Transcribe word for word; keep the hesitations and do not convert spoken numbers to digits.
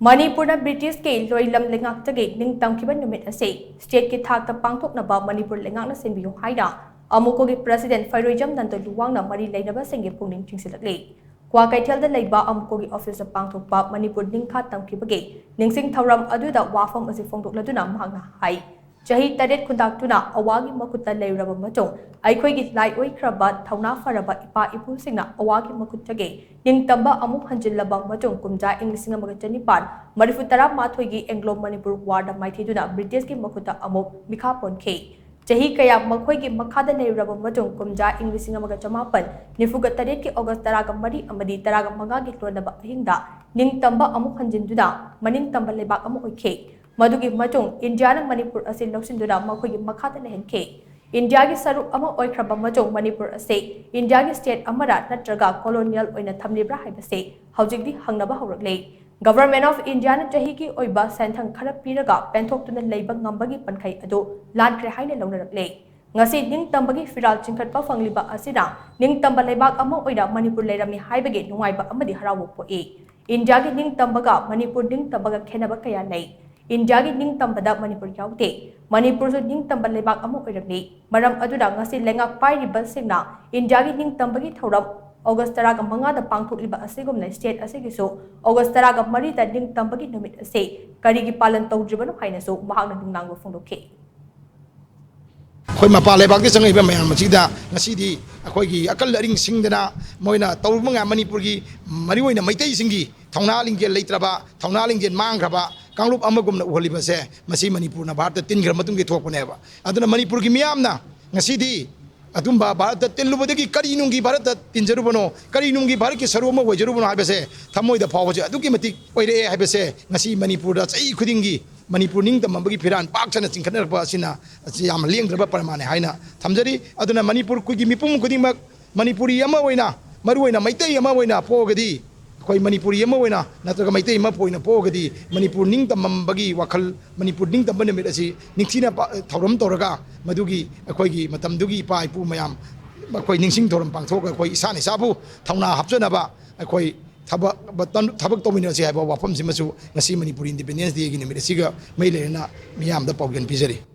ꯃꯅꯤꯄꯨꯔꯅ ꯕ꯭ꯔꯤꯇꯤꯁꯀꯤ ꯂꯣꯏꯂꯝ ꯂꯩꯉꯥꯛꯇꯒꯤ ꯅꯤꯡꯇꯝꯈꯤꯕ ꯅꯨꯃꯤꯠ ꯑꯁꯤ ꯁ꯭ꯇꯦꯠꯀꯤ ꯊꯥꯛꯇ ꯄꯥꯡꯊꯣꯛꯅꯕ ꯃꯅꯤꯄꯨꯔ ꯂꯩꯉꯥꯛꯅ ꯁꯤꯟꯕꯤꯌꯨ ꯍꯥꯏꯅ ꯑꯃꯨꯀꯣꯒꯤ ꯄ꯭ꯔꯁꯤꯗꯦꯟ ꯐꯩꯔꯣꯏꯖꯝ ꯅꯟꯗ ꯂꯨꯋꯥꯡꯅ ꯃꯔꯤ ꯂꯩꯅꯕꯁꯤꯡꯒꯤ ꯄꯨꯛꯅꯤꯡ ꯆꯤꯡꯁꯤꯜꯂꯛꯂꯤ꯫ ꯀ꯭ꯋꯥꯀꯩꯊꯦꯜꯗ ꯂꯩꯕ ꯑꯃꯨꯀꯣꯒꯤ ꯑꯣꯐꯤꯁꯇ ꯄꯥꯡꯊꯣꯛꯄ ꯃꯅꯤꯄꯨꯔ ꯅꯤꯡꯈꯥ ꯇꯝꯈꯤꯕꯒꯤ ꯅꯤꯡꯁꯤꯡ ꯊꯧꯔꯝ ꯑꯗꯨꯗ ꯋꯥꯐꯝ ꯑꯁꯤ ꯐꯣꯡꯗꯣꯛꯂꯗꯨꯅ ꯃꯍꯥꯛꯅ ꯍꯥꯏ, ꯆꯍꯤ ꯇꯔꯦꯠ ꯈꯨꯟꯇꯥꯛꯇꯨꯅ ꯑꯋꯥꯒꯤ ꯃꯈꯨꯠꯇ ꯂꯩꯔꯕ ꯃꯇꯨꯡ, ꯑꯩꯈꯣꯏꯒꯤ ꯂꯥꯏ ꯑꯣꯏꯈ꯭ꯔꯕ ꯊꯧꯅꯥ ꯐꯔꯕ ꯏꯄꯥ ꯏꯄꯨꯁꯤꯡꯅ ꯑꯋꯥꯒꯤ ꯃꯈꯨꯠꯇꯒꯤ ꯅꯤꯡꯇꯝꯕ ꯑꯃꯨꯛ ꯍꯟꯖꯤꯜꯂꯕ ꯃꯇꯨꯡ, ꯀꯨꯝꯖꯥ ꯏꯪ ꯂꯤꯁꯤꯡ ꯑꯃꯒ ꯆꯅꯤꯄꯥꯟ ꯃꯔꯤꯐꯨ ꯇꯔꯥ ꯃꯥꯊꯣꯏꯒꯤ ꯑꯦꯡꯒ꯭ꯂꯣ ꯃꯅꯤꯄꯨꯔ ꯋꯥꯔꯗ ꯃꯥꯏꯊꯤꯗꯨꯅ ꯕ꯭ꯔꯤꯇꯤꯁꯀꯤ ꯃꯈꯨꯠꯇ ꯑꯃꯨꯛ ꯃꯤꯈꯥ ꯄꯣꯟꯈꯤ꯫ ꯆꯍꯤ ꯀꯌꯥ ꯃꯈꯣꯏꯒꯤ ꯃꯈꯥꯗ ꯂꯩꯔꯨꯔꯕ ꯃꯇꯨꯡ, ꯀꯨꯝꯖꯥ ꯏꯪ ꯂꯤꯁꯤꯡ ꯑꯃꯒ ꯆꯃꯥꯄꯟ ꯅꯤꯐꯨꯒ ꯇꯔꯦꯠꯀꯤ ꯑꯣꯒꯁ ꯇꯔꯥꯒ ꯃꯔꯤ ꯑꯃꯗꯤ ꯇꯔꯥꯒ ꯃꯉꯥꯒꯤ ꯂꯣꯟꯅꯕ ꯑꯍꯤꯡꯗ ꯅꯤꯡꯇꯝꯕ ꯑꯃꯨꯛ ꯍꯟꯖꯤꯟꯗꯨꯅ ꯃꯅꯤꯡꯇꯝꯕ ꯂꯩꯕꯥꯛ ꯑꯃ ꯑꯣꯏꯈꯤ꯫ ꯃꯗꯨꯒꯤ ꯃꯇꯨꯡ ꯏꯟꯗꯤꯌꯥꯅ ꯃꯅꯤꯄꯨꯔ ꯑꯁꯤ ꯂꯧꯁꯤꯟꯗꯨꯅ ꯃꯈꯣꯏꯒꯤ ꯃꯈꯥꯗ ꯂꯩꯍꯟꯈꯤ꯫ ꯏꯟꯗꯤꯌꯥꯒꯤ ꯁꯔꯨꯛ ꯑꯃ ꯑꯣꯏꯈ꯭ꯔꯕ ꯃꯇꯨꯡ ꯃꯅꯤꯄꯨꯔ ꯑꯁꯤ ꯏꯟꯗꯤꯌꯥꯒꯤ ꯁ꯭ꯇꯦꯠ ꯑꯃꯔ ꯅꯠꯇ꯭ꯔꯒ ꯀꯣꯂꯣꯅꯤꯌꯦꯜ ꯑꯣꯏꯅ ꯊꯝꯂꯤꯕ꯭ꯔꯥ ꯍꯥꯏꯕꯁꯤ ꯍꯧꯖꯤꯛꯇꯤ ꯍꯪꯅꯕ ꯍꯧꯔꯛꯂꯦ꯫ ꯒꯚꯔꯟꯃꯦꯟꯠ ꯑꯣꯐ ꯏꯟꯗꯤꯌꯥꯅ ꯆꯍꯤꯒꯤ ꯑꯣꯏꯕ ꯁꯦꯟꯊꯪ ꯈꯔ ꯄꯤꯔꯒ ꯄꯦꯟꯊꯣꯛꯇꯨꯅ ꯂꯩꯕ ꯉꯝꯕꯒꯤ ꯄꯟꯈꯩ ꯑꯗꯨ ꯂꯥꯟꯈ꯭ꯔꯦ ꯍꯥꯏꯅ ꯂꯧꯅꯔꯛꯂꯦ꯫ ꯉꯁꯤ ꯅꯤꯡꯇꯝꯕꯒꯤ ꯐꯤꯔꯥꯜ ꯆꯤꯡꯈꯠꯄ ꯐꯪꯂꯤꯕ ꯑꯁꯤꯅ ꯅꯤꯡꯇꯝꯕ ꯂꯩꯕꯥꯛ ꯑꯃ ꯑꯣꯏꯅ ꯃꯅꯤꯄꯨꯔ ꯂꯩꯔꯝꯃꯤ ꯍꯥꯏꯕꯒꯤ ꯅꯨꯡꯉꯥꯏꯕ ꯑꯃꯗꯤ ꯍꯔꯥꯎꯕ ꯄꯣꯛꯏ꯫ ꯏꯟꯗꯤꯌꯥꯒꯤ ꯅꯤꯡꯇꯝꯕꯒ ꯃꯅꯤꯄꯨꯔ ꯅꯤꯡꯇꯝꯕꯒ ꯈꯦꯠꯅꯕ ꯀꯌꯥ ꯂꯩ꯫ ꯏꯟꯗꯤꯌꯥꯒꯤ ꯅꯤꯡꯇꯝꯕꯗ ꯃꯅꯤꯄꯨꯔ ꯌꯥꯎꯗꯦ꯫ ꯃꯅꯤꯄꯨꯔꯁꯨ ꯅꯤꯡꯇꯝꯕ ꯂꯩꯕꯥꯛ ꯑꯃ ꯑꯣꯏꯔꯝꯃꯤ꯫ ꯃꯔꯝ ꯑꯗꯨꯅ ꯉꯁꯤ ꯂꯩꯉꯥꯛ ꯄꯥꯏꯔꯤꯕꯁꯤꯡꯅ ꯏꯟꯗꯤꯌꯥꯒꯤ ꯅꯤꯡꯇꯝꯕꯒꯤ ꯊꯧꯔꯝ ꯑꯣꯒꯁ ꯇꯔꯥꯒ ꯃꯉꯥꯗ ꯄꯥꯡꯊꯣꯛꯂꯤꯕ ꯑꯁꯤꯒꯨꯝꯅ ꯁ꯭ꯇꯦꯠ ꯑꯁꯤꯒꯤꯁꯨ ꯑꯣꯒꯁ ꯇꯔꯥꯒ ꯃꯔꯤꯗ ꯅꯤꯡꯇꯝꯕꯒꯤ ꯅꯨꯃꯤꯠ ꯑꯁꯤ ꯀꯔꯤꯒꯤ ꯄꯥꯂꯟ ꯇꯧꯗ꯭ꯔꯤꯕꯅꯣ ꯍꯥꯏꯅꯁꯨ ꯃꯍꯥꯛꯅ ꯅꯨꯡꯅꯥꯡꯕ ꯐꯣꯡꯗꯣꯛꯈꯤ꯫ ꯑꯩꯈꯣꯏ ꯃꯄꯥꯟ ꯂꯩꯕꯥꯛꯇ ꯆꯪꯉꯛꯏꯕ ꯃꯌꯥꯝ ꯑꯁꯤꯗ ꯉꯁꯤꯗꯤ ꯑꯩꯈꯣꯏꯒꯤ ꯑꯀꯜ ꯑꯔꯤꯡ ꯁꯤꯡꯗꯅ ꯃꯣꯏꯅ ꯇꯧꯔꯨꯕ ꯃꯌꯥꯝ, ꯃꯅꯤꯄꯨꯔꯒꯤ ꯃꯔꯨꯑꯣꯏꯅ ꯃꯩꯇꯩꯁꯤꯡꯒꯤ ꯊꯧꯅꯥ ꯂꯤꯡꯖꯦꯜ ꯂꯩꯇ꯭ꯔꯕ, ꯊꯧꯅꯥ ꯂꯤꯡꯖꯦꯜ ꯃꯥꯡꯈ꯭ꯔꯕ ꯀꯥꯡꯂꯨꯞ ꯑꯃꯒꯨꯝꯅ ꯎꯍꯜꯂꯤꯕꯁꯦ, ꯃꯁꯤ ꯃꯅꯤꯄꯨꯔꯅ ꯚꯥꯔꯠꯇ ꯇꯤꯟꯈ꯭ꯔ ꯃꯇꯨꯡꯒꯤ ꯊꯣꯛꯄꯅꯦꯕ꯫ ꯑꯗꯨꯅ ꯃꯅꯤꯄꯨꯔꯒꯤ ꯃꯤꯌꯥꯝꯅ ꯉꯁꯤꯗꯤ ꯑꯗꯨꯝꯕ ꯚꯥꯔꯠꯇ ꯇꯤꯜꯂꯨꯕꯗꯒꯤ ꯀꯔꯤ ꯅꯨꯡꯒꯤ ꯚꯥꯔꯠꯇ ꯇꯤꯟꯖꯔꯨꯕꯅꯣ, ꯀꯔꯤ ꯅꯨꯡꯒꯤ ꯚꯥꯔꯠꯀꯤ ꯁꯔꯨꯛ ꯑꯃ ꯑꯣꯏꯖꯔꯨꯕꯅꯣ ꯍꯥꯏꯕꯁꯦ ꯊꯃꯣꯏꯗ ꯐꯥꯎꯕꯁꯦ ꯑꯗꯨꯛꯀꯤ ꯃꯇꯤꯛ ꯑꯣꯏꯔꯛꯑꯦ ꯍꯥꯏꯕꯁꯦ ꯉꯁꯤ ꯃꯅꯤꯄꯨꯔꯗ ꯆꯍꯤ ꯈꯨꯗꯤꯡꯒꯤ ꯃꯅꯤꯄꯨꯔ ꯅꯤꯡꯇꯝꯕꯒꯤ ꯐꯤꯔꯥꯜ ꯄꯥꯛ ꯁꯟꯅ ꯆꯤꯡꯈꯠꯅꯔꯛꯄ ꯑꯁꯤꯅ, ꯑꯁꯤ ꯌꯥꯝꯅ ꯂꯦꯡꯗ꯭ꯔꯕ ꯄ꯭ꯔꯃꯥꯟꯅꯦ ꯍꯥꯏꯅ ꯊꯝꯖꯔꯤ꯫ ꯑꯗꯨꯅ ꯃꯅꯤꯄꯨꯔ, ꯑꯩꯈꯣꯏꯒꯤ ꯃꯤꯄꯨꯝ ꯈꯨꯗꯤꯡꯃꯛ ꯃꯅꯤꯄꯨꯔꯤ ꯑꯃ ꯑꯣꯏꯅ, ꯃꯔꯨꯑꯣꯏꯅ ꯃꯩꯇꯩ ꯑꯃ ꯑꯣꯏꯅ ꯄꯣꯛꯑꯒꯗꯤ, ꯑꯩꯈꯣꯏ ꯃꯅꯤꯄꯨꯔꯤ ꯑꯃ ꯑꯣꯏꯅ ꯅꯠꯇ꯭ꯔꯒ ꯃꯩꯇꯩ ꯑꯃ ꯑꯣꯏꯅ ꯄꯣꯛꯑꯒꯗꯤ, ꯃꯅꯤꯄꯨꯔ ꯅꯤꯡꯇꯝꯕꯒꯤ ꯋꯥꯈꯜ, ꯃꯅꯤꯄꯨꯔ ꯅꯤꯡꯇꯝꯕ ꯅꯨꯃꯤꯠ ꯑꯁꯤ ꯅꯤꯡꯊꯤꯅ ꯄꯥ-, ꯊꯧꯔꯝ ꯇꯧꯔꯒ, ꯃꯗꯨꯒꯤ ꯑꯩꯈꯣꯏꯒꯤ ꯃꯇꯝꯗꯨꯒꯤ ꯏꯄꯥ ꯏꯄꯨ ꯃꯌꯥꯝ ꯑꯩꯈꯣꯏ ꯅꯤꯡꯁꯤꯡ ꯊꯧꯔꯝ ꯄꯥꯡꯊꯣꯛꯑꯒ, ꯑꯩꯈꯣꯏ ꯏꯁꯥꯅ ꯏꯁꯥꯕꯨ ꯊꯧꯅꯥ ꯍꯥꯞꯆꯅꯕ ꯑꯩꯈꯣꯏ ꯊꯕꯛ ꯊꯕꯛ ꯇꯧꯃꯤꯟꯅꯁꯤ ꯍꯥꯏꯕ ꯋꯥꯐꯝꯁꯤꯃꯁꯨ ꯉꯁꯤ ꯃꯅꯤꯄꯨꯔ ꯏꯟꯗꯤꯄꯦꯟꯗꯦꯟꯁ ꯗꯦꯒꯤ ꯅꯨꯃꯤꯠ ꯑꯁꯤꯒ ꯃꯔꯤ ꯂꯩꯅꯅ ꯃꯤꯌꯥꯝꯗ ꯄꯥꯎꯖꯦꯜ ꯄꯤꯖꯔꯤ꯫